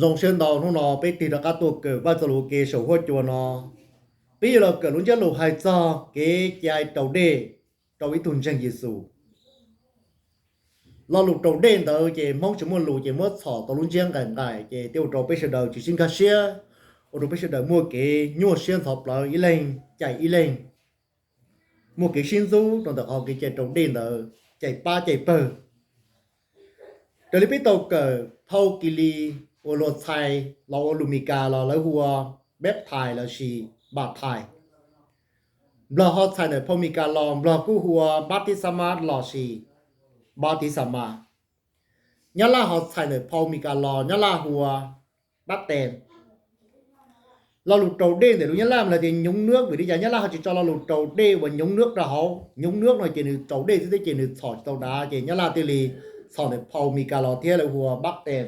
Zoo siab ntau hnub no peb tig rov qab tuaj kawm Vajtswv txoj lus ua ke saum huab cua no. Peb yuav los kawm lub ntsiab lus hais txog kev cai raus dej rau ib tug ntseeg Yexus. Lo lus raus dej ntawd ces Hmoob tsis muaj lus ces muab txhom tau lub ntsiab nqaim nqaim ces thiaj ua rau peb sawv daws tsis sib nkag siab, ua rau peb sawv daws muaj kev nyuaj siab ntxhov plawv ib leeg cais ib leeg, muaj kev sib ntxub rau ntawm qhov kev cai raus dej ntawd cais pab cais pawg. Raws li peb tau kawm phau Kilis uas luag txhais los ua lus Mis Kas los lawv hu ua baptize lossis baptize. Nplog ho txhais ntawm phau Mis Kas los Nplog kuj hu ua baptisma lossis baptisma. Nyab Laj ho txhais ntawm phau Mis Kas los Nyab Laj hu ua baptem. Lo lus raus dej ntawm lus Nyab Laj mas hais tias nhúng nước, vim li cas Nyab Laj ho tsis tso lo lus raus dej uas nhúng nước rau hauv? Nhúng nước no ces nws raus dej xwb thiab ces nws txhom tsis tau dav, ces Nyab Laj thiaj li txhom ntawm phau Mis Kas los thiab lawv hu ua baptem.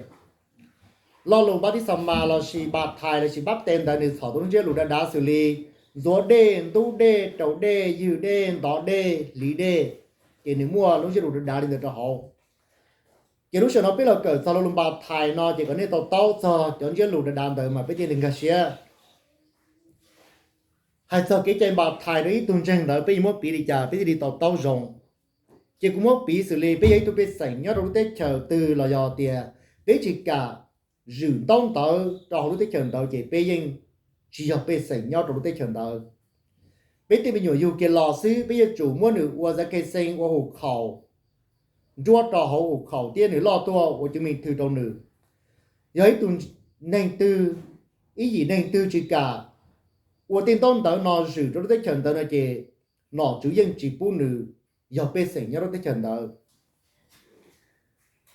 Lo lus baptisma lossis baptize lossis baptem ntawd nws txhom tau lub ntsiab lus dav dav xws li ntxuav dej, ntub dej, raus dej, ywg dej, ntov dej, hliv dej, ces nws muaj lub ntsiab lus dav dav li ntawd rau hauv. Ces lub sij hawm no peb los kawm txog lo lus baptize no ces kom nej to taub txog cov ntsiab lus dav dav ntawd mas peb thiaj li nkag siab. Hais txog kev cai baptize rau ib tug ntseeg ntawd peb yuav muab piv li cas peb thiaj li to taub zoo? Ces kuv muab piv xws li peb yog ib tug pej xeem nyob rau lub teb chaws twg los yog tias peb tsis kam zwm ntaub ntawv rau hauv lub teb chaws ntawd ces peb yeej tsis yog pej xeem nyob rau lub teb chaws ntawd. Peb tej me nyuam yug kiag los xwb peb yuav tsum muab nws ua zav khe xee, ua hus khaum, nruab rau hauv hus khaum thiab nws loj tuaj ua cov me thw rau nws. Yog ib tug neeg twg, ib yim neeg twg tsis kam ua tej ntaub ntawv no zwm rau lub teb chaws ntawd no ces nom tswv yeej tsis pub nws yog pej xeem nyob rau teb chaws ntawd.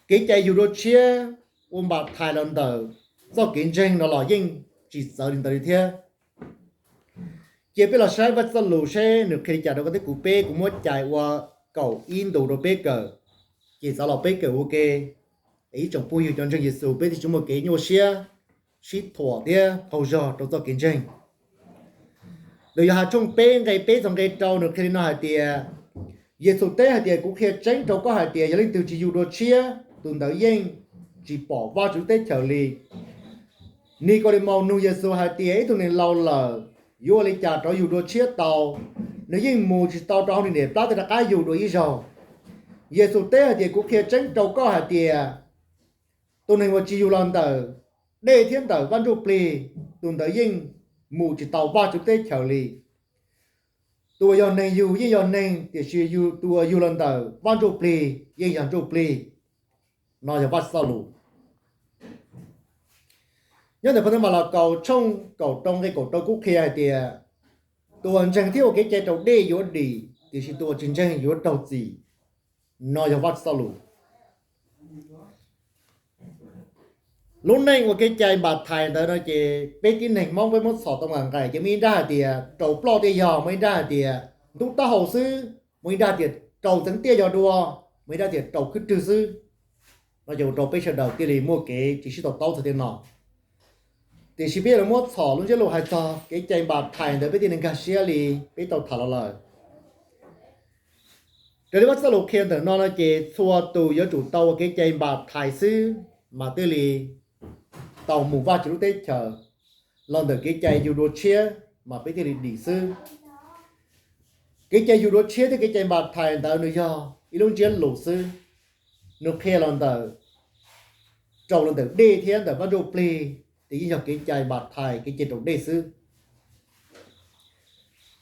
Kev cai yug dua tshiab ua baptize los ntawm txoj kev ntseeg no los yeej tsis txawv li ntawd li thiab. Cia peb los saib Vajtswv txoj lus seb nws qhia li cas rau koj thiab kuv. Peb kuv muab cais ua kaum ib ntu rau peb kawm, ces xav los peb kawm ua ke. Ib tsoom phooj ywg cov ntseeg Yexus peb thiaj tsis muaj kev nyuaj siab, sib thuam thiab qaug zog rau txoj kev ntseeg. Ntawm Yauhas tshooj peb nqe peb txog nqe rau nws qhia li no hais tias, Yexus teb hais tias, kuv qhia tseeb rau koj hais tias yog leej twg tsis yug dua tshiab, tus ntawd yeej tsis pom Vajtswv lub teb chaws li. Nikaudemoos nug Yexus hais tias, ib tug neeg laus lawm yuav ua li cas rov yug dua tshiab tau? Nws yeej mus tsis tau rau hauv nws niam plab tej rov qab yug dua ib zaug. Yexus teb hais tias, kuv qhia tseeb rau koj hais tias tus neeg uas tsis yug los ntawm dej thiab ntawm Vaj Ntsujplig, tus ntawd yeej mus tsis tau Vajtswv lub teb chaws li. Tus uas yog neeg yug yeej yog neeg, tiam sis tus uas yug los ntawm Vaj Ntsujplig yeej yog ntsuj plig. No yog Vajtswv txoj lus. Nyob ntawm phau ntawv Malakaus tshooj kaum rau nqe kaum rau kuj qhia hais tias, tus uas ntseeg thiab ua kev cai raus dej yuav dim, tiam sis tus uas tsis ntseeg yuav raug txim. No yog Vajtswv txoj lus. Lub neej ua kev cai npam thais ntawd no ces peb tib neeg Hmoob peb muab txhom tau nqaim nqaim, ces muaj ib nrab hais tias raus ploj tiaj yog, muaj ib nrab hais tias ntub taub hau xwb, muaj ib nrab hais tias raus txeev tiaj yog dua, muaj ib nrab tias raus khwb rwg xwb. No ces ua rau peb sawv daws thiaj li muaj kev tsis sib to taub txog tej no. Tiam sis peb yuav los muab txhom lub ntsiab lus hais txog kev cai npam thais ntawd peb thiaj li nkag siab li peb tau tham los lawm. Raws li Vajtswv txoj lus qhia ntawm no no ces txhua tus yuav tsum tau ua kev cai npam thais xwb mas thiaj li tau mus Vajtswv lub teb chaws, los ntawm kev cai yug dua tshiab mas peb thiaj li dim xwb. Kev cai yug dua tshiab thiab kev cai npam thais ntawd nws yog ib lub ntsiab lus xwb, nws qhia los ntawm, raus los ntawm dej thiab ntawm Vaj Ntsujplig, ces yeej yog kev cai npam thais, kev cai raus dej xwb.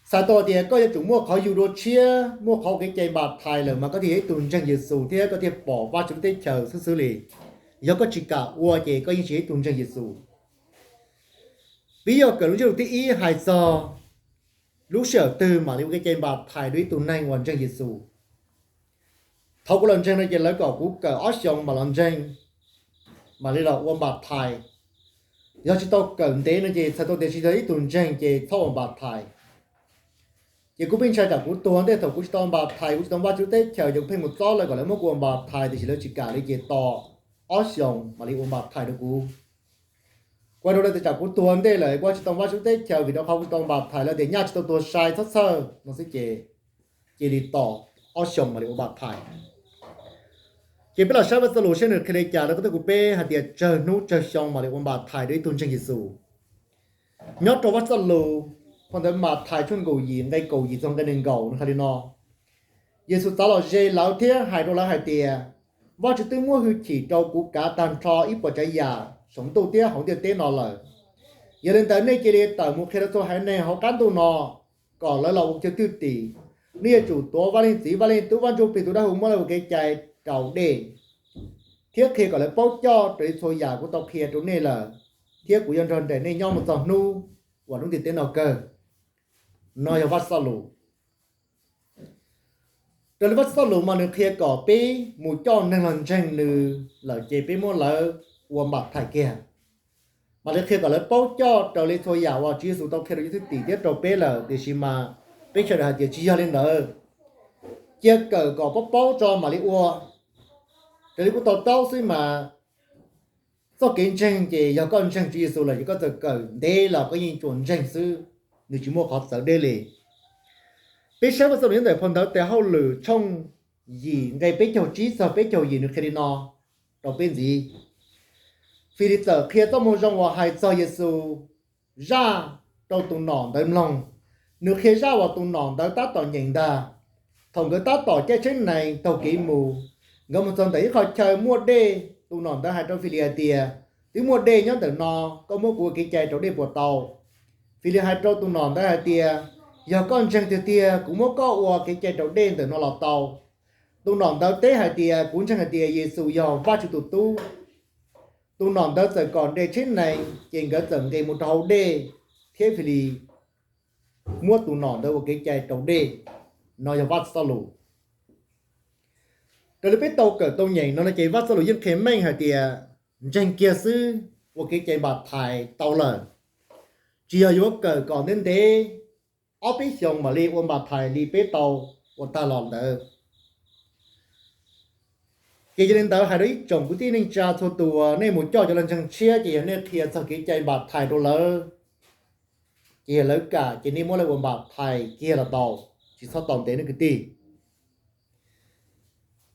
Txhais tau tias koj yuav tsum muaj qhov yug dua tshiab, muaj qhov ua kev cai npam thais lawm mas koj thiaj yog ib tug ntseeg Yexus thiab koj thiaj pom Vajtswv lub teb chaws xwb xwb li. Yog koj tsis kam ua ces koj yeej tsis yog ib tug ntseeg Yexus. Peb yuav kawm lub ntsiab lus thib ib hais txog lub sij hawm twg mam li ua kev cai npam thais dua ib tug neeg uas ntseeg Yexus. Thaum kuv los ntseeg no ces lawv kom kuv kawm ob xyoos mam los ntseeg, mam li los ua npam thais. Yog tsis tau kawm ntev no ces txhais tau tias tsis yog ib tug ntseeg ces txhob ua npam thais. Ces kuv pheej ntshai tsam kuv tuag ntej thaum kuv tsis tau npam thais, kuv tsis tau Vajtswv teb chaws, ces kuv pheej mus txob lawv kom lawv muab kuv ua npam thais, tiam sis lawv tsis kam li ces tos ob xyoos mam li ua npam thais rau kuv. Kuv hais rau lawv tias tsam kuv tuag ntej lawm kuv tsis tau Vajtswv teb chaws, vim rau qhov kuv tsis tau npam thais, lawv tias nyaj tsis tau tuag sai, txhob txhawj no xwb ces cia li tos ob xyoos mam li ua npam thais. Ces peb los saib Vaj Txwj Lus saib nws qhia li cas rau koj thiab kuv peb hais tias tsawg hnub tsawg xyoo mam li ua Mathais rau ib tug ntseeg Yexus. Nyob rau Vaj Txwj Lus, phau ntawv Mathais tshooj nees nkaum yim nqe kaum yim txog nqe nees nkaum nws hais li no: Yexus txav los ze lawv thiab hais rau lawv hais tias, Vajtswv twb muab hwj chim rau kuv kav tag nrho ib puas tsav yam saum ntuj thiab hauv ntiaj teb no lawm. Yog li ntawd nej cia li tawm mus qhia rau txhua haiv neeg hauv qab ntuj no kom lawv los ua kuv cov thwj tim. Nej yuav tsum tuav Vaj Leej Txiv, Vaj Leej Tub, Vaj Ntsuj Plig tus Dawb Huv muab lawv ua kev cai raus dej, thiab qhia kom lawv paub coj raws li txhua yam kuv tau qhia rau nej lawm, thiab kuv yuav nrog nraim nej nyob mus txog hnub uas lub ntiaj teb no kawg. No yog Vaj Txwj Lus. Raws li Vaj Txwj Lus mas nws qhia kom peb mus coj neeg los ntseeg nws lawm ces peb muab lawv ua Mathais kiag. Mam li qhia kom lawv paub coj raws li txhua yam uas Tswv Yexus tau qhia rau cov thwj tim thiab rau peb lawm, tiam sis mas peb sawv daws hais tias tsis yog li ntawd. Cia kawm kom paub paub tso mam li ua. Raws li kuv to taub xwb mas txoj kev ntseeg ces yog koj ntseeg Tswv Yexus lawm ces koj txawm kawm ntev los koj yeej tsuas ntseeg xwb, nws tsis muaj qhov txawv deb li. Peb saib Vaj Txwj Lus nyob ntawm phau ntawv Tes Hauj Lwm tshooj yim nqe peb caug tsib txog peb caug yim nws qhia li no rau peb ntxiv. Filis txawm qhia txoj moo zoo uas hais txog Yexus zaj rau tus nom ntawd mloog. Nws qhia zaj uas tus nom ntawd tab tom nyeem ntag. Thaum nkawd tab tom caij tsheb nees taug kev mus, nkawd mus txog ntawm ib qho chaw muaj dej. Tus nom ntawd hais rau Filis hais tias, Twb muaj dej nyob ntawm no, koj muab kuv ua kev cai raus dej puas tau? Filis hais rau tus nom ntawd hais tias, Yog koj ntseeg tiag tiag, kuv muab koj ua kev cai raus dej ntawm no los tau. Tus nom ntawd teb hais tias, Kuv ntseeg hais tias Yexus yog Vajtswv tus Tub. Tus nom ntawd txawm kom nres tsheb nees, ces nkawd txawm nqis mus rau hauv dej, thiab Filis muab tus nom ntawd ua kev cai raus dej. No yog Vaj Txwj Lus. Raws li peb tau kawm tau nyeem no no ces Vaj Txwj Lus yeej qhia meej hais tias ntseeg kiag xwb ua kev cai Mathais tau lawm, tsis yog yuav kawm kom ntev ntev ob peb xyoos mam li ua Mathais li peb tau ua tag los ntawd. Ces yog li ntawd hais rau ib tsoom kwv tij neej tsa txhua tus, nej mus coj cov los ntseeg tshiab ces yog nej qhia txog kev cai Mathais rau lawv, ces yog lawv kam ces nej muab lawv ua Mathais kiag los tau, tsis txhob tos ntev nej kwv tij.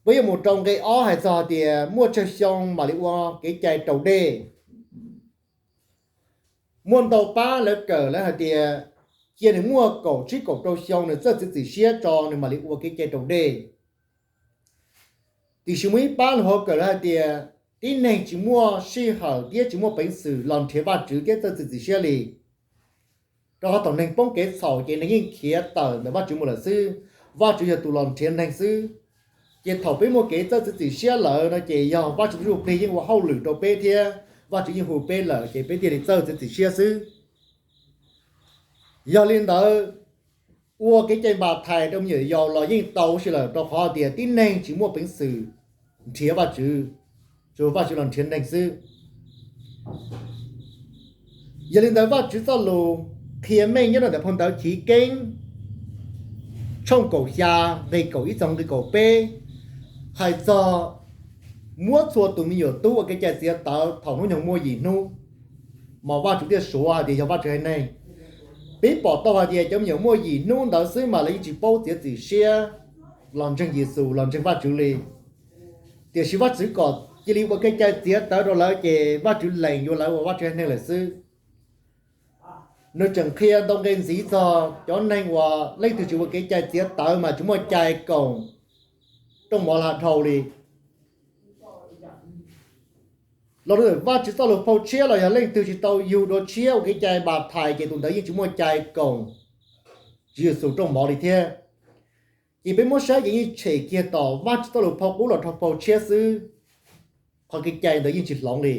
Peb yuav mus rau nqe ob hais txog hais tias muaj tsawg xyoo mam li ua kev cai raus dej. Muaj ntau pab lawv kawm lawv hais tias cia nws muaj kaum tsib kaum rau xyoo nws txawj txiav txim siab tso nws mam li ua kev cai raus dej. Tiam sis muaj ib pab lawv ho kawm lawv hais tias tib neeg tsis muaj sij hawm thiab tsis muaj peev xwm los nrhiav Vajtswv thiab txawj txiav txim siab li. Rau qhov thaum neeg poob kev txhaum ces neeg yeej khiav tawm ntawm Vajtswv mus lawm xwb. Vajtswv yog tus los nrhiav neeg xwb. Ces thaum peb muaj kev txawj txiav txim siab lawm no ces yog Vajtswv tus Ntsuj Plig yeej ua hauj lwm rau peb thiab Vajtswv yeej hu peb lawm ces peb thiaj li txawj txiav txim siab xwb. Yog li ntawd, ua kev cai Mathais rau me nyuam yaus los yeej tau si lawm rau qhov tias tib neeg tsis muaj peev xwm nrhiav Vajtswv, tsuas Vajtswv los nrhiav neeg xwb. Yog li ntawd Vajtswv txoj lus qhia meej nyob rau ntawm phau ntawv Chiv Keeb tshooj kaum xya nqe kaum ib txog nqe kaum peb hais txog muab txhua tus me nyuam tub ua kev cai txiav tawv thaum hnub nyoog muaj yim hnub, mas Vajtswv thiaj suav hais tias yog Vajtswv haiv neeg. Peb pom tau hais tias cov me nyuam muaj yim hnub ntawd xwb mas lawv yeej tsis paub txiav txim siab los ntseeg Yexus los ntseeg Vajtswv li. Tiam sis Vajtswv kom cia li ua kev cai txiav tawv rau lawv ces Vajtswv lees yuav lawv ua Vajtswv haiv neeg lawm xwb. Nws tseem qhia ntau nqe ntxiv txog cov neeg uas leej twg tsis ua kev cai txiav tawv mas tsis muaj cai koom rooj mov hla dhau li. Los rau ntawm Vajtswv txoj lus phau tshiab los yog leej twg tsis tau yug dua tshiab ua kev cai Mathais ces tus ntawd yeej tsis muaj cai koom Tswv Yexus rooj mov li thiab. Ces peb muab saib ces yeej tshem kiag tom Vajtswv txoj lus phau qub los rau phau tshiab xwb, qhov kev cai ntawd yeej tsis hloov li.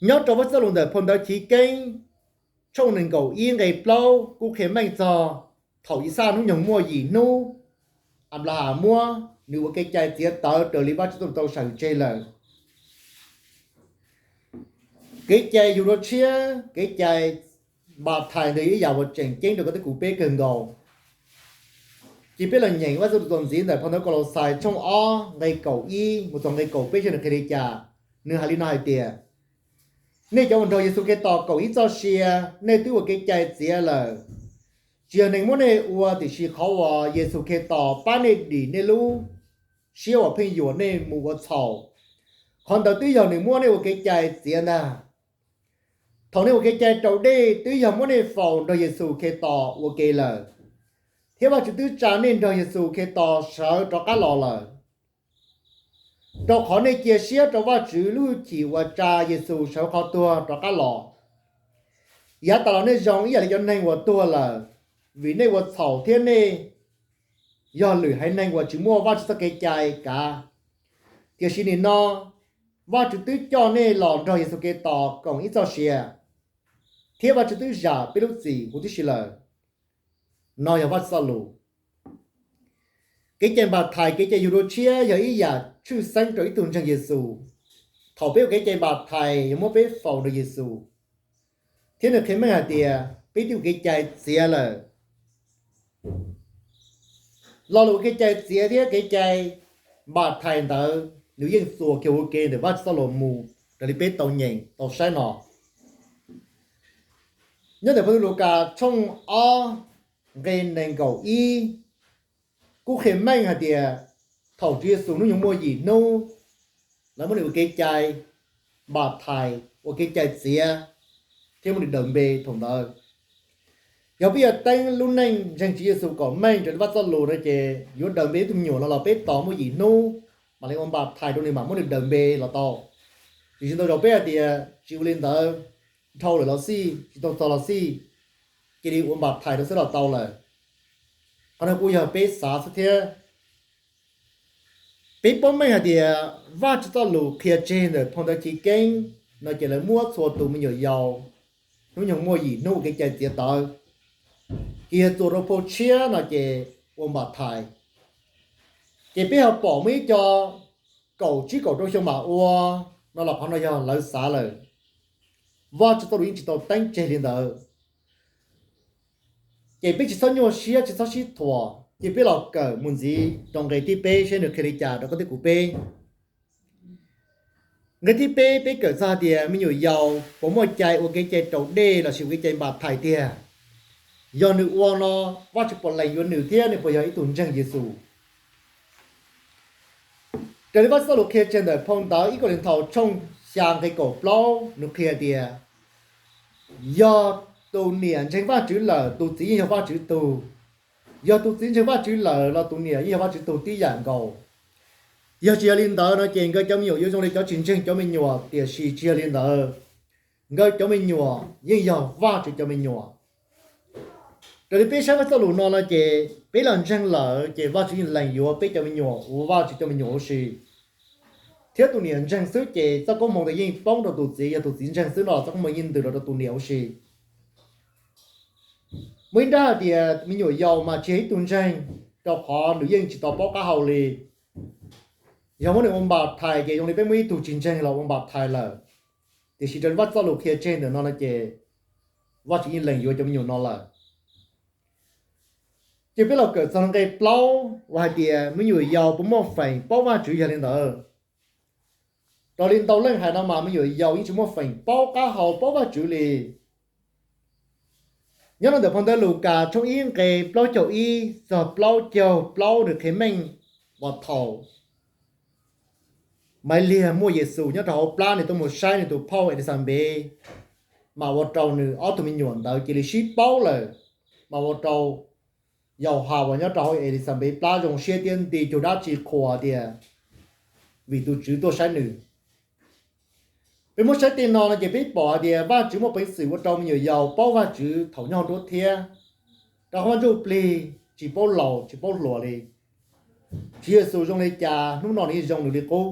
Nyob rau Vajtswv txoj lus ntawm phau ntawv Chiv Keeb tshooj nees nkaum ib nqe plaub kuj qhia meej txog thaum Ixaj hnub nyoog muaj yim hnub, Anplahas muab nws ua kev cai txiav tawv raws li Vajtswv txoj lus tau sam hwm tseg lawm. Kev cai yug dua tshiab, kev cai Mathais ntawd yog ib yam uas tseem ceeb rau koj thiab kuv peb kawg nkaus. Ces peb los nyeem Vajtswv txoj lus txuas ntxiv ntawm phau ntawv Kaulauxais tshooj ob nqe kaum ib mus txog nqe kaum peb saib nws qhia li cas. Nws hais li no hais tias, nej cov uas nrog Yexus Khetos koom ib txoj sia, nej twb ua kev cai txiav lawm. Tsis yog neeg muab nej ua, tiam sis qhov uas Yexus Khetos pab nej dim nej lub siab uas pheej yuam nej mus ua txhaum. Qhov ntawd twb yog nws muab nej ua kev cai txiav ntag. Thaum nej ua kev cai raus dej twb yog muab nej faus nrog Yexus Khetos ua ke lawm, thiab Vajtswv twb tsa nej nrog Yexus Khetos sawv rov qab los lawm, rau qhov nej cia siab rau Vajtswv lub hwj chim uas tsa Yexus sawv qhov tuag rov qab los. Yav tas los nej zoo ib yam li cov neeg uas tuag lawm, vim nej ua txhaum thiab nej yog lwm haiv neeg uas tsis muaj Vajtswv txoj kev cai kav. Tiam sis nim no Vajtswv twb coj nej los nrog Yexus Khetos koom ib txoj sia, thiab Vajtswv twb zam peb lub txim huv tib si lawm. No yog Vajtswv txoj lus. Kev cai npam thais, kev cai yug dua tshiab yog ib yam tshwj xeeb rau ib tug ntseeg Yexus. Thaum peb ua kev cai npam thais yog muab peb faus nrog Yexus, thiab nws qhia meej hais tias peb twb ua kev cai txiav lawm. Lo lus ua kev cai txiav thiab kev cai npam thais ntawd nws yeej txuas kiag ua ke ntawm Vajtswv txoj lus mus raws li peb tau nyeem tau saib no. Nyob ntawm phau ntawv Lukas tshooj ob nqe nees nkaum ib kuj qhia meej hais tias thaum Tswv Yexus hnub nyoog muaj yim hnub, lawv muab nws ua kev cai npam thais, ua kev cai txiav, thiab muab nws daws npe thaum ntawd. Yog peb yuav teeb lub neej ntseeg Tswv Yexus kom meej raws li Vajtswv txoj lus no ces yuav daws npe ib tug me nyuam no los peb tos muaj yim hnub mam li ua npam thais rau nws mam muab nws daws npe los tau. Tiam sis ntau zaus peb hais tias tsis ua li ntawd, dhau lawm los xij, tsis tau txog los xij, cia li ua npam thais rau xwb los tau lawm. Qhov no kuj yog peb xav xwb thiab. Peb paub meej hais tias Vajtswv txoj lus qhia tseg ntawm phau ntawv Chiv Keeb no ces lawv muab txhua tus me nyuam yaus hnub nyoog muaj yim hnub ua kev cai txiav tawv, ces yog txuas rau phau tshiab no ces ua npam thais. Ces peb ho pom muaj ib co kaum tsib kaum rau xyoo mam ua no los qhov no yog lawv xav lawm. Vajtswv txoj lus yeej tsis tau teeb tseg li ntawd. Ces peb tsis txhob nyuaj siab, tsis txhob sib thuam, ces peb los kawm mus ntxiv rau nqe thib peb seb nws qhia li cas rau koj thiab kuv peb. Nqe thib peb, peb kawm txog hais tias me nyuam yaus puas muaj cai ua kev cai raus dej lossis ua kev cai npam thais tiag. Yog nws ua no, Vajtswv puas lees yuav nws thiab nws puas yog ib tug ntseeg Yexus? Raws li Vajtswv txoj lus qhia tseg ntawm phau ntawv ib Kauleethaus tshooj xya nqe kaum plaub, nws qhia tias yog tus niam ntseeg Vajtswv lawm, tus txiv yeej yog Vajtswv tug. Yog tus txiv ntseeg Vajtswv lawm los tus niam yeej yog Vajtswv tug tib yam nkaus. Yog tsis yog li ntawd no ces nkawd cov me nyuam yuav zoo li cov tsis ntseeg cov me nyuam, tiam sis tsis yog li ntawd, nkawd cov me nyuam yeej yog Vajtswv cov me nyuam. Raws li peb saib Vajtswv txoj lus no no ces peb los ntseeg lawm ces Vajtswv yeej lees yuav peb cov me nyuam ua Vajtswv cov me nyuam huv si. Thiab tus niam ntseeg xwb ces txoj koob hmoov ntawd yeej poob rau tus txiv, yog tus txiv ntseeg xwb no txoj koob hmoov yeej ntws los rau tus niam huv si. Muaj ib nrab hais tias me nyuam yaus mas tsis yog ib tug ntseeg, rau qhov nws yeej tsis tau paub qab hau li. Yog muab nws ua npam thais ces zoo li peb muab ib tug tsis ntseeg los ua npam thais lawm. Tiam sis raws li Vajtswv txoj lus qhia tseg ntawm no no ces Vajtswv yeej lees yuav cov me nyuam no lawm. Ces peb los kawm txog nqe plaub uas hais tias me nyuam yaus puas muaj feem paub Vajtswv yog li ntawd. Raws li ntau leej hais no mas me nyuam yaus yeej tsis muaj feem paub qab hau paub Vajtswv li. Nyob rau ntawm phau ntawv Lukas tshooj ib nqe plaub caug ib txog plaub caug plaub nws qhia meej uas thaum Maivliag muaj Yexus nyob rau hauv plab, nws tuaj mus saib nws tus phauj Elixanpes, mas ua rau nws ob tug me nyuam ntawd cia li sib paub lawm, mas ua rau Yauhas uas nyob rau hauv Elixanpes plab zoo siab thiab nti cug dab tsi qhuas tias vim tus Tswv tuaj saib nws. Peb muab saib tej no no ces peb pom hais tias Vajtswv muaj peev xwm ua rau me nyuam yaus paub Vajtswv thaum nyob hauv nruab thiab, rau qhov Vaj Ntsujplig tsis paub laus tsis paub hluas li. Tswv Yexus zoo li cas hnub no nws yeej zoo nws li qub.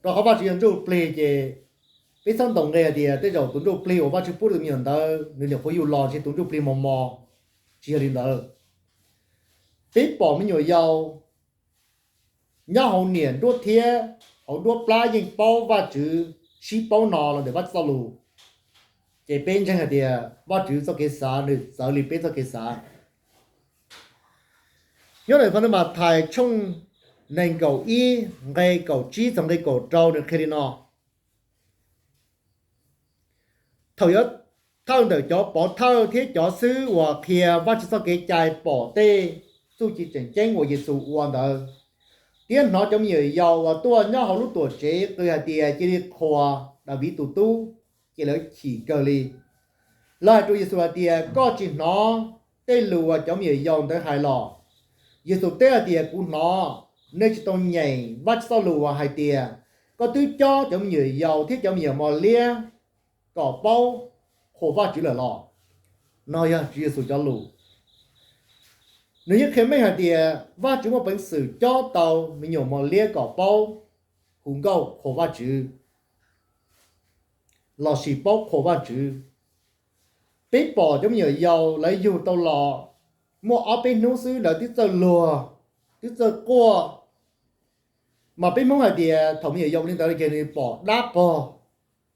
Rau qhov Vajtswv yog Ntsujplig ces peb txhob ntaus nqe hais tias tej zaum tus Ntsujplig uas Vajtswv pub rau tus me nyuam ntawd nws nyuam qhuav yug los ntshe tus Ntsujplig mos mos, tsis yog li ntawd. Peb pom me nyuam yaus nyob hauv niam nruab thiab hauv nruab plab yeej paub Vajtswv, sib paub no los ntawm Vajtswv txoj lus, ces peb ntseeg hais tias Vajtswv txoj kev xav nws txawv li peb txoj kev xav. Nyob ntawm phau ntawv Mathais tshooj nees nkaum ib nqe kaum tsib txog nqe kaum rau nws qhia li no: Thaum yuav thawj ntawm cov pov thawj thiab cov xib hwb uas qhia Vajtswv txoj kev cai pom tej txuj ci tseem ceeb uas Yexus ua ntawd, thiab hnov cov me nyuam yaus uas tuaj nyob hauv lub tuam tsev qw hais tias, Cia li qhuas Daviv tus Tub, ces lawv chim kawg li. Lawv hais rau Yexus hais tias, Koj tsis hnov tej lus uas cov me nyuam yaus ntawd hais los? Yexus teb hais tias, Kuv hnov. Nej tsis tau nyeem Vajtswv txoj lus uas hais tias, Koj twb cob cov me nyuam yaus thiab cov me nyuam mos liab kom paub qhuas Vajtswv lawm los? No yog Tswv Yexus cov lus. Nws yeej qhia meej hais tias Vajtswv muaj peev xwm cob tau me nyuam mos liab kom paub hu nkauj qhuas Vajtswv lossis paub qhuas Vajtswv. Peb pom cov me nyuam yaus lawv yug tau los muaj ob peb hnub xwb lawv twb txawj luag, twb txawj quaj. Mas peb Hmoob hais tias thaum me nyuam yaus li ntawd ces nws pom dab pog,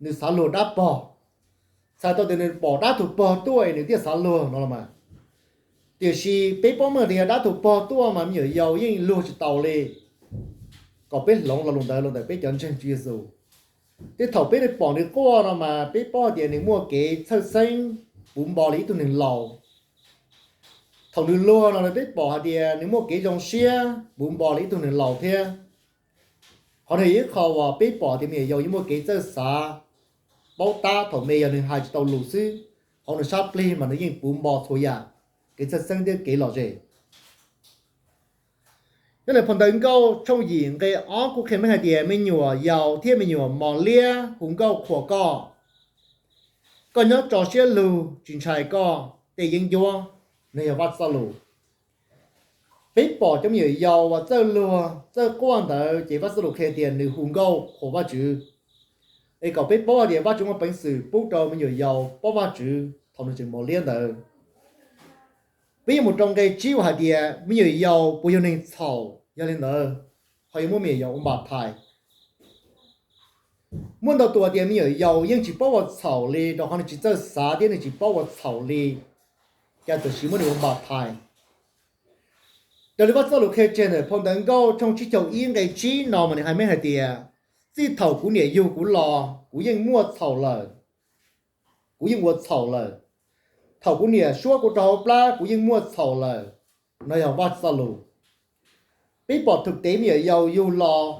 nws xav luag dab pog. Txhais tau tias nws pom dab tug pog tuaj es nws thiaj xav luag no los mas. Tiam sis peb paub meej tias yog dab tug pog tuaj mas me nyuam yaus yeej luag tsis taus li. Kom peb hloov lo lus ntawd los ntawm peb cov ntseeg Tswv Yexus. Tej thaum peb pom nws quaj no mas peb paub hais tias nws muaj kev txhawj xeeb puv npo li ib tug neeg laus. Thaum nws luag no peb pom hais tias nws muaj kev zoo siab puv npo li ib tug neeg laus thiab. Qhov no yog ib qho uas peb pom tias me nyuam yaus yeej muaj kev txawj xav, paub tab thaum me yog nws hais tsis tau lus xwb, hauv nws sab plig mas nws yeej puv npo txhua yam, kev txhawj xeeb thiab kev lom zem. Nyob ntawm phau Ntawv Nkauj tshooj yim nqe ob kuj qhia meej hais tias, Me nyuam yaus thiab me nyuam mos liab hu nkauj qhuas koj, koj nyob tso siab lug tsis ntshai koj tej yeeb ncuab. No yog Vajtswv txoj lus. Peb pom cov me nyuam yaus uas txawj luag txawj quaj ntawd ces Vajtswv txoj lus qhia tias nws hu nkauj qhuas Vajtswv. Es kom peb paub hais tias Vajtswv muaj peev xwm pub rau me nyuam yaus paub Vajtswv thaum nws tseem mos liab ntawd. Peb yuav mus rau nqe tsib uas hais tias me nyuam yaus puas yog neeg txhaum. Yog li ntawd, ho yuav muab me nyuam yaus ua npam thais. Muaj ntau tus tias me nyuam yaus yeej tsis paub ua txhaum li rau qhov nws tsis txawj xav thiab nws tsis paub ua txhaum li, cas txawm siv muab nws ua npam thais. Raws li Vajtswv txoj lus qhia tseg ntawm phau Ntawv Nkauj tshooj tsib caug ib nqe tsib no mas nws hais meej hais tias, Txij thaum kuv niam yug kuv los kuv yeej muaj txhaum lawm, kuv yeej ua txhaum lawm. Thaum kuv niam suab kuv rau hauv plab kuv yeej muaj txhaum lawm. No yog Vajtswv txoj lus. Peb pom thwm tes me nyuam yaus yug los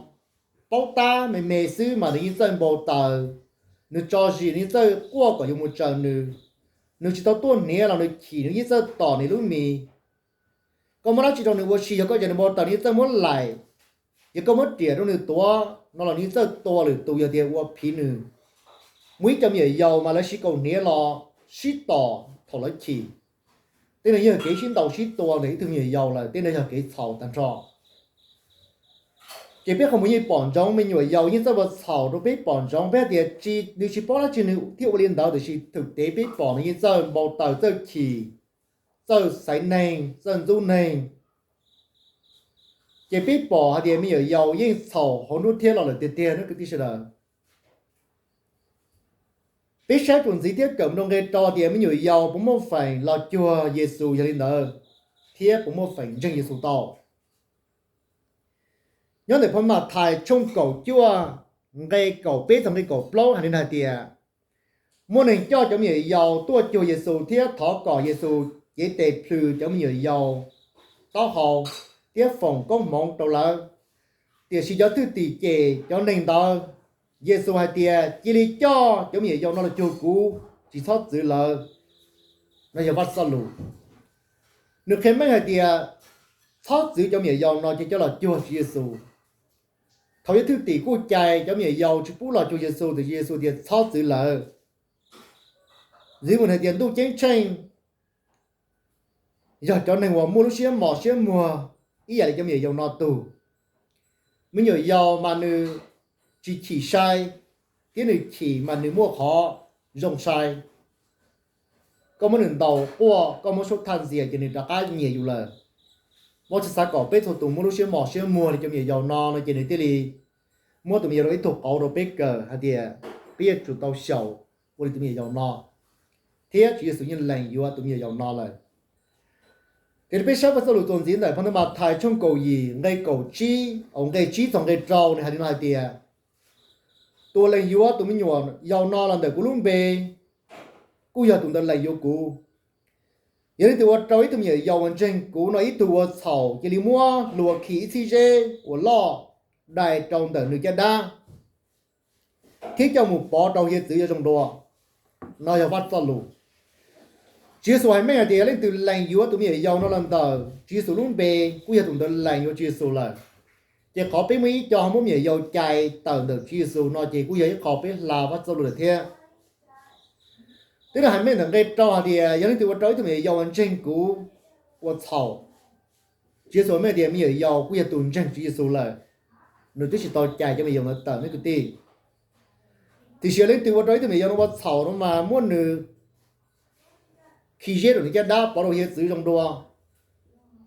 paub tab me me xwb mas nws yeej txawj npau taws, nws tso zis nws yeej txawj quaj kom yuav mus tsaws nws. Nws tsis tau tuaj hniav los nws chim nws yeej txawj tom nws lub mis. Koj muab dab tsi rau nws ua si, yog koj ncaws nws npau taws nws yeej txawj muab laim. Yog koj muab riam rau nws tuav no los nws yeej txawj tua lwm tus yog tias ua phiv nws. Muaj ib co me nyuam yaus mas lawv sib kaus hniav los sib tom thaum lawv chim. Tej no yog kev sib ntaus sib tua ntawm ib tug me nyuam yaus lawm, tej no yog kev txhaum tag nrho. Ces peb qhov muag yeej pom ntsoov me nyuam yaus yeej txawj ua txhaum rau peb pom ntsoov, peb hais tias tsis, nws tsis paub dab tsi nws thiaj ua li ntawd, tiam sis thwm tes peb pom nws yeej txawj npau taws, txawj chim, txawj xaiv neeg, txawj ntxub neeg. Ces peb pom hais tias me nyuam yaus yeej txhaum hauv hnub thiab los lawm tiag tiag nawb kwv tij sawv daws. Peb saib txuas ntxiv thiab kawm rau nqe rau tias me nyuam yaus puas muaj feem los cuag Yexus yog li ntawd, thiab puas muaj feem ntseeg Yexus tau. Nyob ntawm phau Mathais tshooj kaum cuaj nqe kaum peb txog nqe kaum plaub hais li no hais tias, muaj neeg coj cov me nyuam yaus tuaj cuag Yexus thiab thov kom Yexus cev tes plhws cov me nyuam yaus taub hau thiab foom koob hmoov rau lawv. Tiam sis cov thwj tim cem cov neeg ntawd. Yexus hais tias, Cia li coj cov me nyuam yaus no los cuag kuv, tsis txhob txwv lawv. No yog Vajtswv txoj lus. Nws qhia meej hais tias txhob txwv cov me nyuam yaus no, cia coj los cuag Tswv Yexus. Thaum cov thwj tim kuj cais cov me nyuam yaus tsis pub los cuag Yexus, tiam sis Yexus tias txhob txwv lawv. Ntxiv mus hais tias ntuj ceeb tsheej yog cov neeg uas muaj lub siab mos siab muag ib yam li cov me nyuam yaus no tug. Me nyuam yaus mas nws tsis chim sai, thiab nws chim mas nws muaj qhov zoo sai. Koj muab nws ntaus quaj, koj muab suab thaj ntxias ces nws rov qab nyiam yus lawm. Vajtswv xav kom peb txhua tus muaj lub siab mos siab muag li cov me nyuam yaus no no ces nws thiaj li muab tus me nyuam yaus ib tug qauv rau peb kawm hais tias peb yuav tsum tau xyaum ua li tus me nyuam yaus no, thiab Tswv Yexus yeej lees yuav tus me nyuam yaus no lawm. Ces peb saib Vajtswv txoj lus txuas ntxiv ntawm phau ntawv Mathais tshooj kaum yim nqe kaum tsib, nqe tsib txog nqe rau, nws hais li no hais tias, tus uas lees yuav tus me nyuam yaus no los ntawm kuv lub npe, kuj yog tus ntawd lees yuav kuv. Yog leej twg ua rau ib tug me nyuam yaus uas ntseeg kuv no ib tug ua txhaum, cia li muab luas khi ib txhib zeb uas loj dai rau ntawm nws caj dab, thiab coj mus pov rau hiav txwv yuav zoo dua. No yog Vaj Txoj Lus. Tswv Yexus hais meej hais tias yog leej twg lees yuav tus me nyuam yaus no los ntawm Tswv Yexus lub npe, kuj yog tus ntawd lees yuav Tswv Yexus lawm. Ces qhov peb muaj ib co ho muab me nyuam yaus cais tawm ntawm Tswv Yexus no ces kuj yog ib qho peb hla Vaj Txoj Lus lawm thiab. Twb hais meej ntawm nqe rau hais tias yog leej twg ua rau ib tug me nyuam yaus uas ntseeg kuv ua txhaum, Tswv Yexus hais meej tias me nyuam yaus kuj yog tus ntseeg Tswv Yexus lawm, nws twb tsis tau cais cov me nyuam yaus ntawd tawm ne kwv tij. Tiam sis yog leej twg ua rau ib tug me nyuam yaus no ua txhaum no mas muab nws khi zeb rau nws caj dab pov rau hiav txwv zoo dua.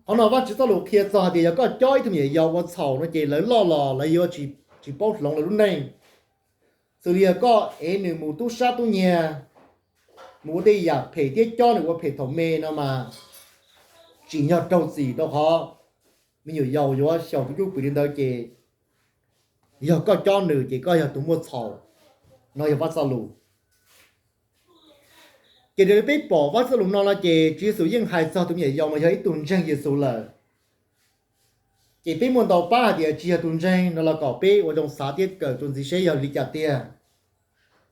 Qhov no Vajtswv Txoj Lus qhia txog hais tias yog koj cob ib tug me nyuam yaus ua txhaum no ces lawv loj los lawv yuav tsis paub hloov lawv lub neej. Xws li yog koj ev nws mus tub sab tub nyiag, mus ua tej yam phem thiab cob nws ua phem thaum me no mas tsim nyog raug txim rau qhov me nyuam yaus yuav xyaum tus cwj pwm li ntawd ces yog koj cob nws ces koj yog tus muaj txhaum. No yog Vajtswv Txoj Lus. Ces raws li peb pom Vajtswv Txoj Lus no no ces Tswv Yexus yeej hais txog tus me nyuam yaus mas yog ib tug ntseeg Yexus lawm. Ces peb muaj ntau pab hais tias tsis yog tus ntseeg no los kom peb ua zoo xav thiab kawm txuas ntxiv seb yog li cas tiag.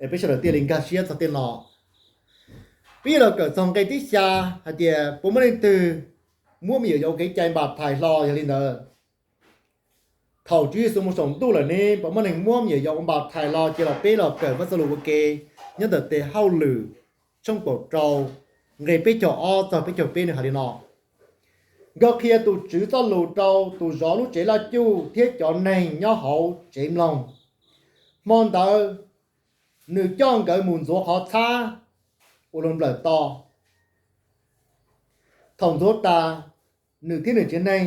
Es peb sawv daws thiaj li nkag siab txog tej no. Peb yuav los kawm txog nqe tib xya hais tias puas muaj leej twg muab me nyuam yaus ua kev cai npam thais hlo yog li ntawd. Thaum Tswv Yexus mus saum ntuj lawm ne puas muaj neeg muab me nyuam yaus ua npam thais los? Ces los peb los kawm Vajtswv Txoj Lus ua ke nyob ntawm Tes Hauj Lwm tshooj kaum rau nqe peb caug ob txog peb caug peb nws hais li no: Nkawd qhia tus Tswv Txoj Lus rau tus zov lub tsev laj cuj thiab cov neeg nyob hauv tsev mloog. Hmo ntawd nws coj nkawd mus ntxuav qhov txhab uas luag nplawm to. Thaum ntxuav tas, nws thiab nws tsev neeg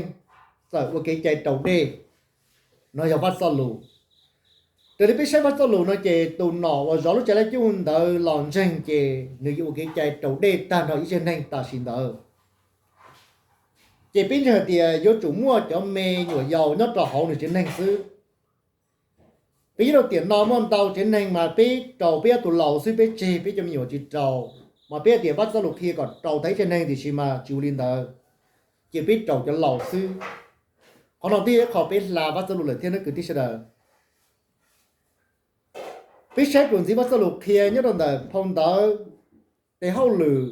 txawm ua kev cai raus dej. No yog Vajtswv Txoj Lus. Raws li peb saib Vajtswv Txoj Lus no ces tus nom uas zov lub tsev laj cuj ntawd los ntseeg ces nws yuav ua kev cai raus dej tag nrho ib tsev neeg tam sim ntawd. Ces peb ntseeg hais tias yuav tsum muaj cov me nyuam yaus nyob rau hauv nws tsev neeg xwb. Peb nyob rau tiam no muaj ntau tsev neeg mas peb raus peb ob tug laus xwb, peb tseg peb cov me nyuam tsis raus. Mas peb hais tias Vajtswv Txoj Lus qhia kom raus tag ib tsev neeg tiam sis mas tsis ua li ntawd, ces peb raus cov laus xwb. Qhov no twb yog ib qho peb hla Vajtswv Txoj Lus lawm thiab nawb kwv tij sawv daws. Peb saib txuas ntxiv Vajtswv Txoj Lus qhia nyob rau ntawm phau ntawv Tes Hauj Lwm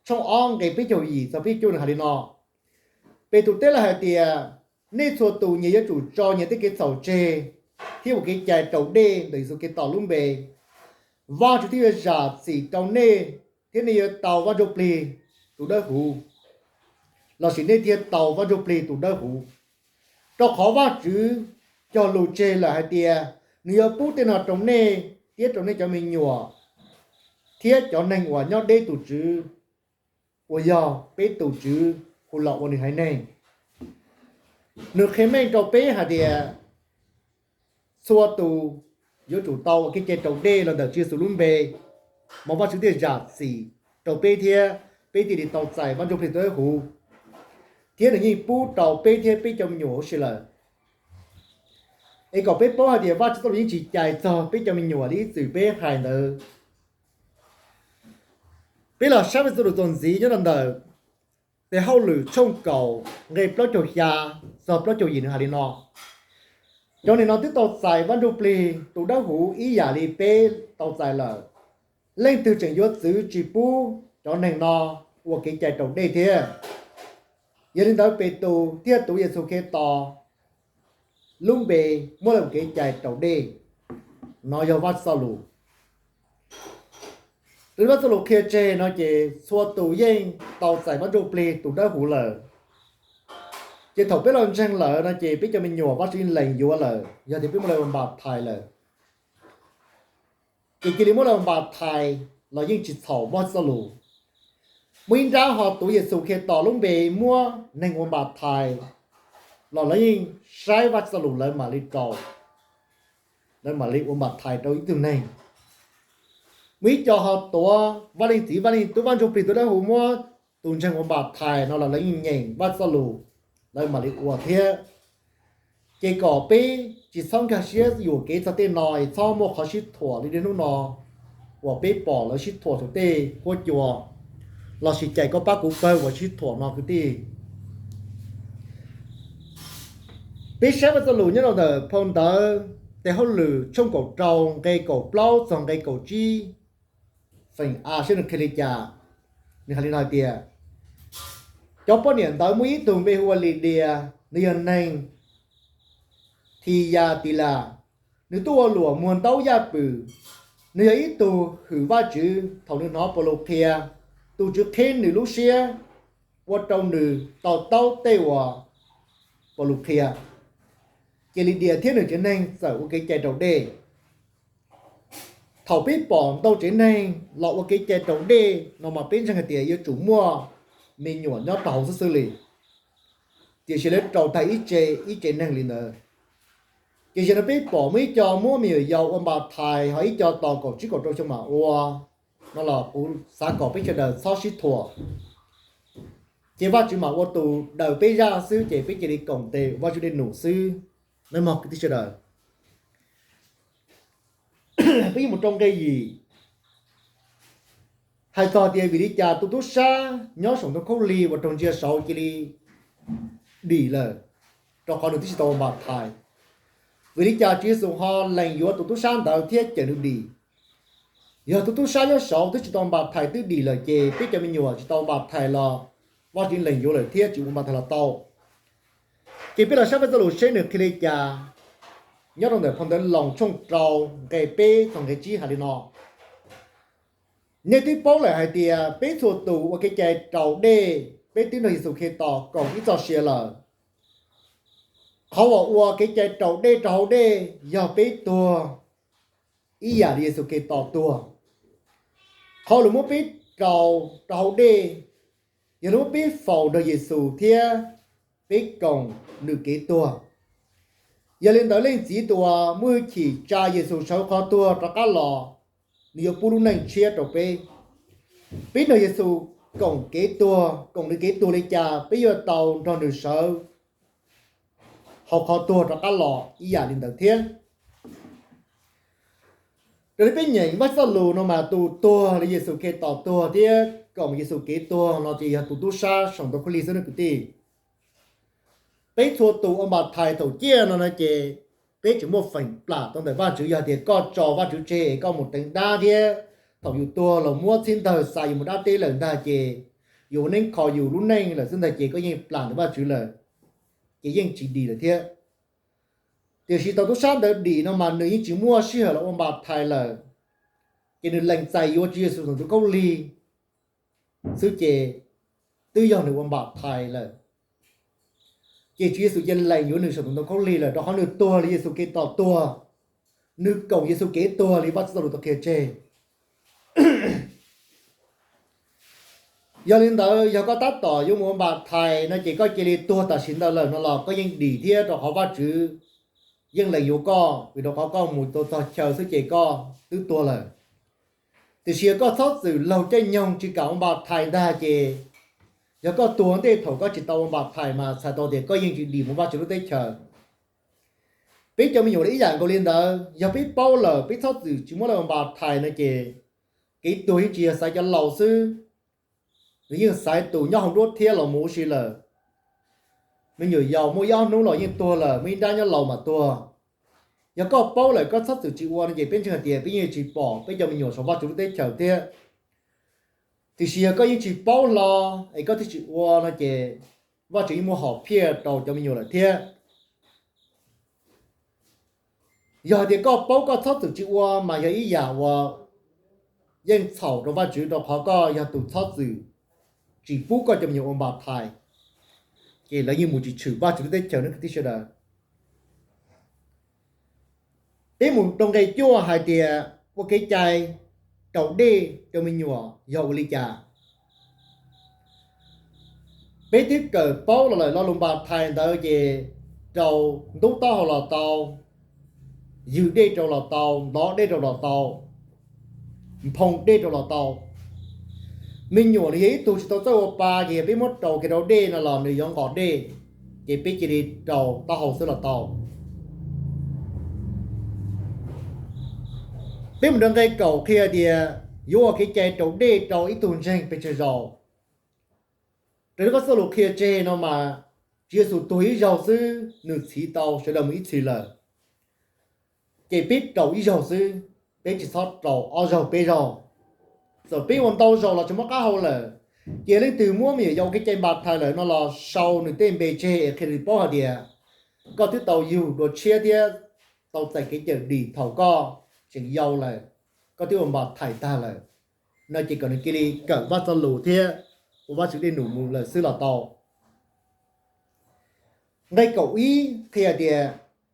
tshooj ob nqe peb caug yim txog peb caug cuaj nws hais li no: Petus teb lawv hais tias, nej txhua tus nyias yuav tsum tso nyias tej kev txhaum tseg thiab ua kev cai raus dej ntawm Yexus Khetos lub npe. Vajtswv thiaj yuav zam txim rau nej thiab nej yuav tau Vaj Ntsujplig tus dawb huv, lossis nej thiaj tau Vaj Ntsujplig tus dawb huv. Rau qhov Vajtswv cog lus tseg lawm hais tias nws yuav pub tej no rau nej thiab rau nej cov me nyuam thiab cov neeg uas nyob deb tus Tswv, uas yog peb tus Tswv hu los ua nws haiv neeg. Nws qhia meej rau peb hais tias txhua tus yuav tsum tau ua kev cai raus dej los ntawm Tswv Yexus lub npe, mas Vajtswv thiaj zam txim rau peb thiab peb thiaj li tau txais Vaj Ntsujplig tus dawb huv, thiab nws yeej pub rau peb thiab peb cov me nyuam huv si lawm. Es kom peb paub hais tias Vajtswv Txoj Lus yeej tsis cais txog peb cov me nyuam li ib txwm peb hais ntawd. Peb los saib Vajtswv Txoj Lus txuas ntxiv nyob rau ntawm Tes Hauj Lwm tshooj kaum nqe plaub caug xya txog plaub caug yim nws hais li no: Cov neeg no twb tau txais Vaj Ntsujplig tus dawb huv ib yam li peb tau txais lawm. Leej twg tseem yuav txwv tsis pub cov neeg no ua kev cai raus dej thiab? Yog li ntawd Petus thiaj tuav Yexus Khetos lub npe muab lawv ua kev cai raus dej. No yog Vajtswv Txoj Lus. Raws li Vajtswv Txoj Lus qhia tseg no ces txhua tus yeej tau txais Vaj Ntsujplig tus dawb huv lawm. Ces thaum peb los ntseeg lawm no ces peb cov me nyuam Vajtswv yeej lees yuav lawm, yog tias peb muab lawv ua npam thais lawm, ces cia li muab lawv ua npam thais los yeej tsis txhaum Vajtswv Txoj Lus. Muaj ib nrab ho tuav Yexus Khetos lub npe muab neeg ua npam thais los lawv yeej saib Vajtswv Txoj Lus lawv mam li rau, lawv mam li ua npam thais rau ib tug neeg. Muaj ib co ho tuav Vaj Leej Txiv Vaj Leej Tub Vaj Ntsujplig tus dawb huv muab tus ntseeg ua npam thais no los lawv yeej nyeem Vajtswv Txoj Lus, lawv mam li ua thiab. Ces kom peb tsis txhob nkag siab yuam kev txog tej no es txhob muaj qhov sib thuam li niaj hnub no uas peb pom lawv sib thuam saum tej huab cua, lossis cais koj pab kuv pawg uas sib thuam no kwv tij. Peb saib Vaj Txoj Lus nyob rau ntawm phau ntawv Tes Hauj Lwm tshooj kaum rau nqe kaum plaub txog nqe kaum tsib, feem A saib nws qhia li cas. Nws hais li no hais tias, cov poj niam ntawd muaj ib tug npe hu ua Lidias, nws yog neeg Thiyatilas, nws tuaj ua luam muag ntaub yaj pwm. Nws yog ib tug hwm Vajtswv. Thaum nws hnov Paulus qhia tus Tswv qhib nws lub siab, ua rau nws to taub tej uas Paulus qhia, ces Lidias thiab nws cov neeg txawm ua kev cai raus dej. Thaum peb pom ntau tsev neeg los ua kev cai raus dej no mas peb ntseeg hais tias yuav tsum muaj me nyuam nyob rau hauv xwb xwb li, tiam sis lawv raus tag ib tse ib tsev neeg li ntawd. Ces yog no peb pom muaj ib co muab me nyuam yaus ua npas thais, ho ib co tos kaum tsib kaum rau xyoo mam ua no los kuv xav kom peb sawv daws txhob sib thuam, ces Vajtswv mam ua tus daws peb zaj xwb, ces peb cia li koom tes Vajtswv dej num xwb. Neb mog kwv tij sawv daws, peb yuav mus rau nqe yim, hais txog tias vim li cas tus tub sab nyob saum ntoo khaub lig uas raug ntsia saud cia li dim lawm, rau qhov nws twb tsis tau ua npas thais. Vim li cas Tswv Yexus ho lees yuav tus tub sab ntawd thiab cawm nws dim? Yog tus tub sab nyob saud twb tsis tau npas thais twb dim lawm, ces peb cov me nyuam tsis tau npas thais los Vajtswv lees yuav lawm thiab tsis ua npas thais los tau. Ces peb los saib Vaj Txoj Lus seb nws qhia li cas. Nyob rau ntawm phau ntawv Loos tshooj rau nqe peb txog nqe tsib hais li no: Nej twb paub lawm hais tias peb txhua tus ua kev cai raus dej, peb twb nrog Yexus Khetos koom ib txoj sia lawm. Qhov uas ua kev cai raus dej rau hauv dej yog peb tuag ib yam li Yexus Khetos tuag. Qhov lus muab peb raus rau hauv dej yog lus muab peb faus nrog Yexus thiab peb koom nws kev tuag. Yog li ntawd, Leej Txiv tus uas muaj hwj chim tsa Yexus sawv qhov tuag rov qab los, nws yuav pub lub neej tshiab rau peb. Peb nrog Yexus koom kev tuag, koom nws kev tuag li cas, peb yuav tau nrog nws sawv hauv qhov tuag rov qab los ib yam li ntawd thiab. Raws li peb nyeem Vaj Txoj Lus no mas tus tuag li Yexus Khetos tuag thiab koom Yexus kev tuag no ces yog tus tub sab saum ntoo khaub lig xwb nawb kwv tij. Peb txhua tus ua npas thais thaum ciaj no no ces peb tseem muaj feem plam tau ntawm Vajtswv. Yog tias koj tso Vajtswv tseg es koj mus teev dab thiab thaum yus tuag los muab txhib ntawg xa yus mus dab teb lawm ntag ces yus ua neeb kho yus lub neej lawm xwb ntag ces koj yeej plam ntawm Vajtswv lawm, ces yeej tsis dim lawm thiab. Tiam sis tau tub sab ntawd dim no mas nws yeej tsis muaj sij hawm los ua npas thais lawm, ces nws lees txais yuav Tswv Yexus saum ntoo khaub lig xwb ces twb yog nws ua npas thais lawm. Ces Tswv Yexus cia lees yuav nws saum tus ntoo khaub lig lawm, rau qhov nws tuag li Yexus Khetos tuag, nws koom Yexus kev tuag li Vaj Txwv Txoj Lus tau qhia tseg. Yog li ntawd, yog koj tab tom yuav mus ua npas thais no ces koj cia li tuag tam sim ntawd lawm no los koj yeej dim thiab, rau qhov Vajtswv yeej lees yuav koj, vim rau qhov koj mus tau txog chaw xwb ces koj twb tuag lawm. Tiam sis yog koj txhob txwm laug caij nyoog tsis kam ua npas thais ntag ces, yog koj tuag ntej thaum koj tsis tau ua npas thais mas txhais tau tias koj yeej tsis dim mus Vajtswv lub teb chaws. Peb cov me nyuam los ib yam nkaus li ntawd, yog peb paub lawm peb txhob txwm tsis muab lawv ua npas thais no ces, kev tuag yeej tsis yog xaiv cov laus xwb, nws yeej xaiv tus nyob hauv nruab thiab los mus ua si lawm. Me nyuam yaus muaj ib ob hnub los yeej tuag lawm, muaj ib nrab nyob laus mas tuag. Yog koj paub lawm koj txhob txwm tsis ua no ces peb ntseeg hais tias peb yeej tsis pom peb cov me nyuam saum Vajtswv lub teb chaws thiab. Tiam sis yog koj yeej tsis paub hlo es koj thiaj tsis ua no ces, Vajtswv yeej muaj hom phiaj rau cov me nyuam lawm thiab. Yog hais tias koj paub koj txhob txwm tsis ua mas yog ib yam uas yeej txhaum rau Vajtswv, rau qhov koj yog tus txhob txwm tsis pub koj cov me nyuam ua npas thais, ces lawv yeej mus tsis tshwm Vajtswv lub teb chaws no kwv tij sawv daws. Peb mus rau nqe cuaj hais tias ua kev cai raus dej rau me nyuam yog ua li cas. Peb twb kawm paub los lawm lo lus npas thais ntawd ces rau ntub taub hau los tau, ywg dej rau los tau, ntov dej rau los tau, nphoo dej rau los tau. Me nyuam nws yog ib tug tsis tau txawj ua pa ces yog peb muab rau kev rau dej no los nws yuav nqos dej, ces peb cia li rau taub hau xwb los tau. Peb mus rau nqe kaum qhia tias yuav ua kev cai raus dej rau ib tug ntseeg pes tsawg zaus. Raws li Vaj Txoj Lus qhia tseg no mas, Tswv Yexus tuag ib zaug xwb nws txhiv tau sawv daws mus ib txhis lawm. Ces peb raus ib zaug xwb, peb tsis txhob raus ob zaug peb zaug. Txawm peb ua ntau zaus los tsis muaj qab hau lawm, ces leej twg muab me nyuam yaus ua kev cai npas thais lawm no los sau nws tej npe tseg es qhia nws paub hais tias koj twb tau yug dua tshiab thiab tau txais kev cawm dim thaum koj tseem yau lawm, koj twb ua npas thais tag lawm no ces kom nws cia li kawm Vaj Txoj Lus thiab ua Vajtswv dej num mus lawm xwb los tau. Nqe kaum ib qhia tias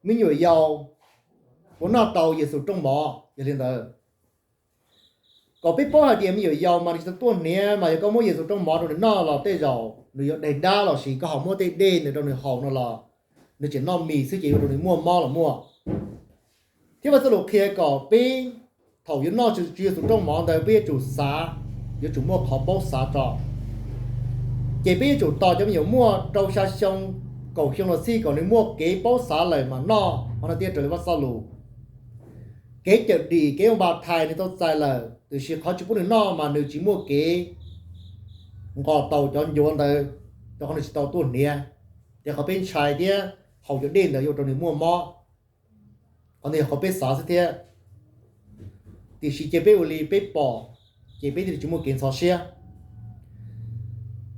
me nyuam yaus puas noj tau Yexus rooj mov. Yog li ntawd, kom peb paub hais tias me nyuam yaus mas nws tsis tau tuaj hniav, mas yog koj muab Yexus rooj mov rau nws noj los tej zaum nws yuav daig dab, los sis koj ho muab tej dej ntawd rau nws haus no los nws tseem noj mis xwb ces yuav ua rau nws muaj mob los muaj. Thiab Vaj Txoj Lus qhia kom peb thaum yuav noj Tswv Yexus rooj mov ntawd peb yuav tsum xav, yuav tsum muaj qhov paub xav tso. Ces peb yuav tsum tos cov me nyuam muaj rau xya xyoo, kaum xyoo los xij kom nws muaj kev paub xav lawm mas noj, qhov no thiaj raws li Vaj Txoj Lus. Kev cawm dim kev ua npas thais nws tau txais lawm, tiam sis qhov tsis pub nws noj mas nws tsis muaj kev nqos taus cov ncuav ntawd, rau qhov nws tsis tau tuaj hniav. Ces qhov peb ntshai thiab haus cov dej ntawd yuav ua rau nws muaj mob. Qhov ntawd yog qhov peb xav xwb thiab, tiam sis cia peb ua li peb pom, ces peb thiaj li tsis muaj kev ntxhov siab.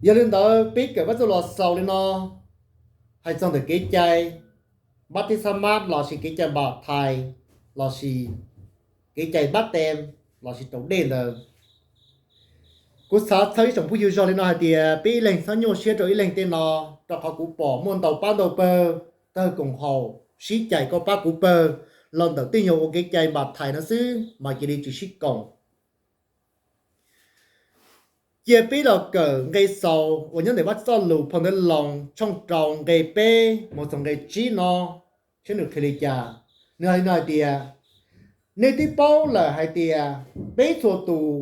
Yog li ntawd peb kawm Vaj Txoj Lus los xaus li no, hais txog ntawm kev cai npab teb xab mab los sis kev cai npas thais los sis kev cai npab tes los sis raus dej ntawd. Kuv xav txhawb ib tsoom phooj ywg zog li no hais tias peb ib leeg txhob nyuaj siab rau ib leeg tej no, rau qhov kuv pom muaj ntau pab ntau pawg tawg koom haum sib cais koj pab kuv pawg los ntawm tej nyuag ua kev cai npas thais no xwb mas cia li tsis sib koom. Cia peb los kawm nqe xaus uas nyob ntawm Vaj Txoj Lus phau ntawv Loos tshooj rau nqe peb mus txog nqe tsib no, saib nws qhia li cas. Nws hais li no hais tias, nej twb paub lawm hais tias peb txhua tus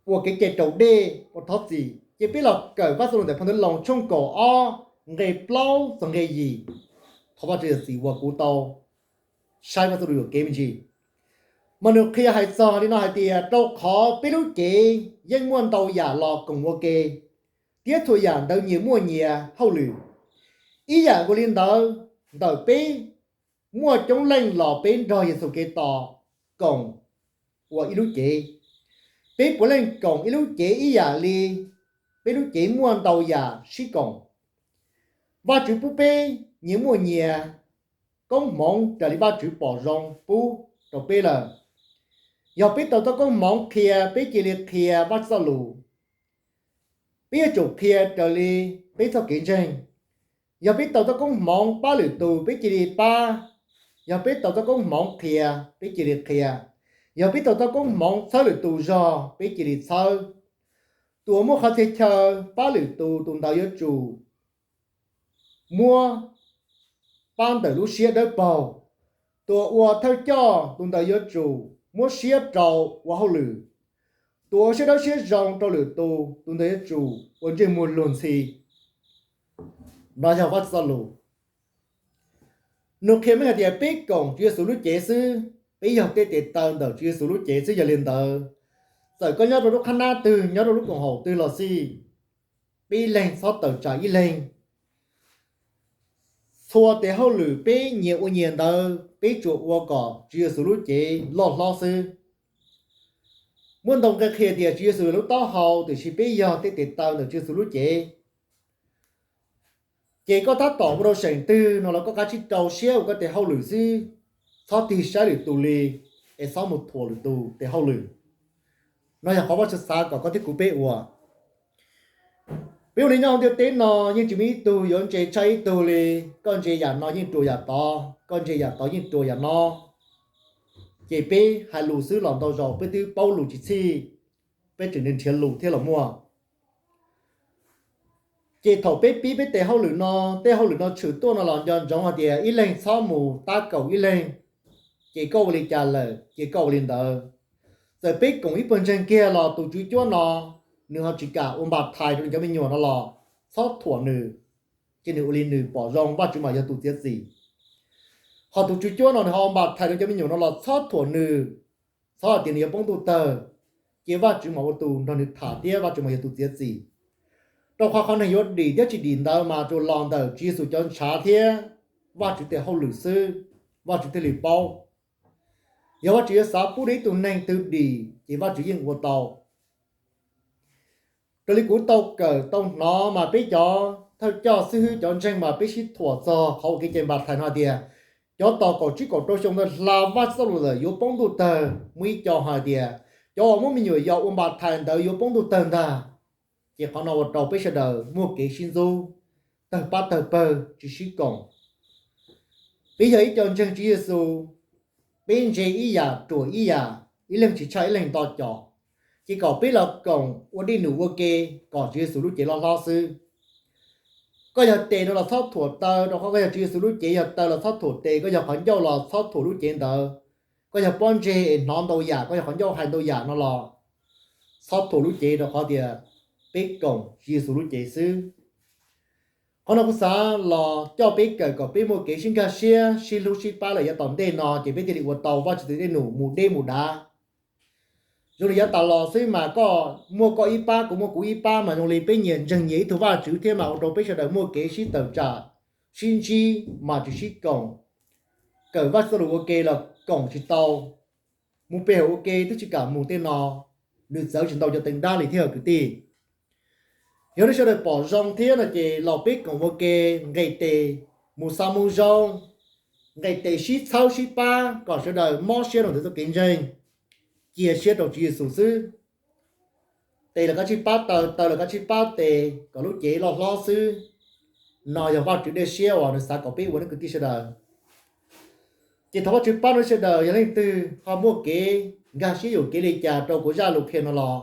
ua kev cai raus dej ua thov txim. Ces peb los kawm Vaj Txoj Lus ntawm phau ntawv Loos tshooj kaum ob nqe plaub txog nqe yim. Thov Vajtswv zam txim uas kuv tau saib Vaj Txoj Lus yuam kev me ntsis. Mas nws qhia hais txog li no hais tias, rau qhov peb lub cev yeej muaj ntau yam los koom ua ke, thiab txhua yam ntawd nyias muaj nyias hauj lwm. Ib yam nkaus li ntawd, ntawm peb muaj coob leej los peb nrog Yexus Khetos koom ua ib lub cev. Peb puav leej koom ib lub cev ib yam li peb lub cev muaj ntau yam sib koom. Vajtswv pub peb nyias muaj nyias koob hmoov raws li Vajtswv pom zoo pub rau peb lawm. Yog peb tau txoj koob hmoov qhia, peb cia li qhia Vajtswv txoj lus. Peb yuav tsum qhia raws li peb txoj kev ntseeg. Yog peb tau txoj koob hmoov pab lwm tus, peb cia li pab. Yog peb tau txoj koob hmoov qhia, peb cia li qhia. Yog peb tau txoj koob hmoov txhawb lwm tus zog, peb cia li txhawb. Tus uas muaj qhov txhia chaw pab lwm tus, tus ntawd yuav tsum muab pab ntawm lub siab dawb paug. Tus uas ua thawj coj, tus ntawd yuav tsum muab siab rau ua hauj lwm. Tus uas ua siab dawb siab zoo rau lwm tus, tus ntawd yuav tsum ua ntsej muag luag ntxhi. No yog Vajtswv txoj lus. Nws qhia meej hais tias peb koom Tswv Yexus lub cev xwb, peb yog tej tes taw ntawm Tswv Yexus lub cev xwb. Yog li ntawd, txawm koj nyob rau lub qhab nab twg, nyob rau lub koom haum twg los xij, peb ib leeg txhob tawm tsam ib leeg. Txhua tes hauj lwm peb nyias ua nyias ntawd, peb tsuas ua kom Tswv Yexus lub cev loj hlob xwb. Muaj ntau nqe qhia tias Tswv Yexus yog lub taub hau, tiam sis peb yog tej tes taw ntawm Tswv Yexus lub cev. Ces koj tab tom ua rau seem twg no los koj kav tsij rau siab ua koj tes hauj lwm xwb, txhob tig saib lwm tus li, es txhob mus thuam lwm tus tes hauj lwm. No yog qhov Vajtswv xav kom koj thiab kuv peb ua. Peb ua neej nyob hauv ntiaj teb no yeej tsis muaj ib tug yuav ntse tshaj ib tug li. Koj ntse yam no yeej ruam yam tod, koj ntse yam tod yeej ruam yam no. Ces peb hais lus xwb los ntau zaus peb twb paub lus tsis txhij, peb tseem nrhiav lus thiab los muaj. Ces thaum peb pib peb tes hauj lwm no, tej hauj lwm no tshwm tuaj no los nco ntsoov hais tias ib leeg txhob mus tab kaum ib leeg. Ces koj ua li cas lawm ces koj ua li ntawd. Txawm peb koom ib puag ntseeg kiag los tus tswv cuab no nws ho tsis kam ua npas thais rau nws cov me nyuam no los txhob thuam nws, ces nws ua li nws pom zoo, Vajtswv mas yog tus txiav txim. Ho tus tswv cuab no nws ho ua npas thais rau cov me nyuam no los txhob thuam nws, txhob hais tias nws yuav poob ntuj tawg, ces Vajtswv mam ua tus nrog nws tham thiab Vajtswv mam yog tus txiav txim. Rau qhov qhov neeg yuav dim thiab tsis dim ntawd mas tsuas los ntawm Tswv Yexus cov ntshav thiab Vajtswv tes hauj lwm xwb, Vajtswv thiaj li paub. Yog Vajtswv yuav xav pub rau ib tug neeg twg dim ces Vajtswv yeej ua tau. Raws li kuv tau kawm tau hnov mas peb cov thawj coj xib hwb cov ntseeg mas peb sib thuam txog qhov ua kev cai npa thais no tias cov tos kaum tsib kaum rau xyoo ntawd hla Vajtswv txoj lus lawm yuav poob ntuj tawg, muaj ib co hais tias cov uas muab me nyuam yaus ua npa thais ntawd yuav poob ntuj tawg ntag. Ces qhov no ua rau peb sawv daws muaj kev sib ntxub, tawg pab tawg pawg tsis sib koom. Peb yog ib co ntseeg Tswv Yexus, peb ntse ib yam ruam ib yam, ib leeg tsis tshaj ib leeg nto com, ces kom peb los koom ua dej num ua ke kom Tswv Yexus lub cev loj hlob xwb. Koj yog tes no los txhob thuam taw, rau qhov koj yog Tswv Yexus lub cev, yog taw los txhob thuam tes, koj yog qhov ncauj los txhob thuam lub cev ntawd. Koj yog pob ntseg es hnov ntau yam, koj yog qhov ncauj hais ntau yam no los txhob thuam lub cev, rau qhov tias peb koom Tswv Yexus lub cev xwb. Qhov no kuv xav los coj peb kawm kom peb muaj kev sib nkag siab sib hlub sib pab lawm yav tom ntej no ces peb thiaj li ua tau Vajtswv tus dej num mus deb mus dav. Zoo li yav tas los xwb mas koj muaj koj ib pab, kuv muaj kuv ib pab, mas zoo li peb nyias ntseeg nyias ib tug Vajtswv thiab mas ua rau peb sawv daws muaj kev sib tawm tsam, sib ntsib mas tsis sib koom. Kawm Vajtswv txoj lus ua ke los koom tsis tau, mus pe hawm ua ke twb tsis kam mus tej no, nws txawv tsis ntau cov teev dab li thiab kwv tij. Yog nej sawv daws pom zoo thiab no ces los peb koom ua ke, nqes tes mus xa moo zoo, nqes tes sib txhawb sib pab kom sawv daws mob siab rau ntawm txoj kev ntseeg, cia siab rau Tswv Yexus xwb. Tes los kav tsij pab taw, taw los kav tsij pab tes kom lub cev loj hlob xwb. No yog Vajtswv dej siab uas nws xav kom peb ua nej kwv tij sawv daws. Ces thov Vajtswv pab nej sawv daws, yog leej twg ho muaj kev nkag siab yuam kev li cas rau kuv zaj lus qhia no los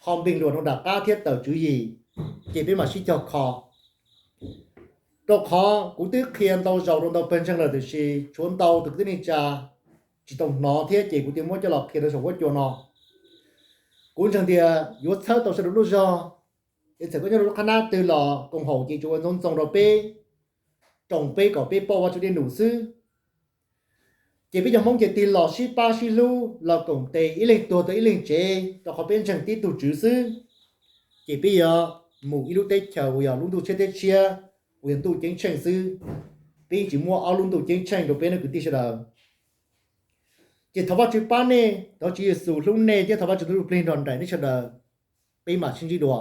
ho npeeg luag rau nram qab thiab tawm tswv yim, ces peb mam sib cog kho. Rau qhov kuv twb qhia ntau zaus rau ntau pawg ntseeg lawm tiam sis tshuav ntau tus kwv tij neej tsa tsis tau hnov thiab ces kuv thiaj muab coj los qhia rau saum huab cua no. Kuv ntseeg tias yuav txhawb tau sawv daws lub zog, es txawm koj nyob rau lub qab nab twg los koom haum ces tsuas ua ntxoov ntxoo rau peb, roos peb kom peb paub Vajtswv dej num xwb. Ces peb cov Hmoob ces tig los sib pab sib hlub los koom tes, ib leeg tuag tau ib leeg tsev, rau qhov peb ntseeg tib tug Tswv xwb. Ces peb yuav mus ib lub teb chaws uas yog lub ntuj tshiab teb tshiab, uas yog ntuj ceeb tsheej xwb. Peb yeej tsis muaj ob lub ntuj ceeb tsheej rau peb nej kwv tij sawv daws. Ces thov Vajtswv pab nej, thov Tswv Yexus hlub nej thiab thov Vajtswv tus Ntsuj Plig nrog nraim nej sawv daws. Peb mam sib ntsib dua.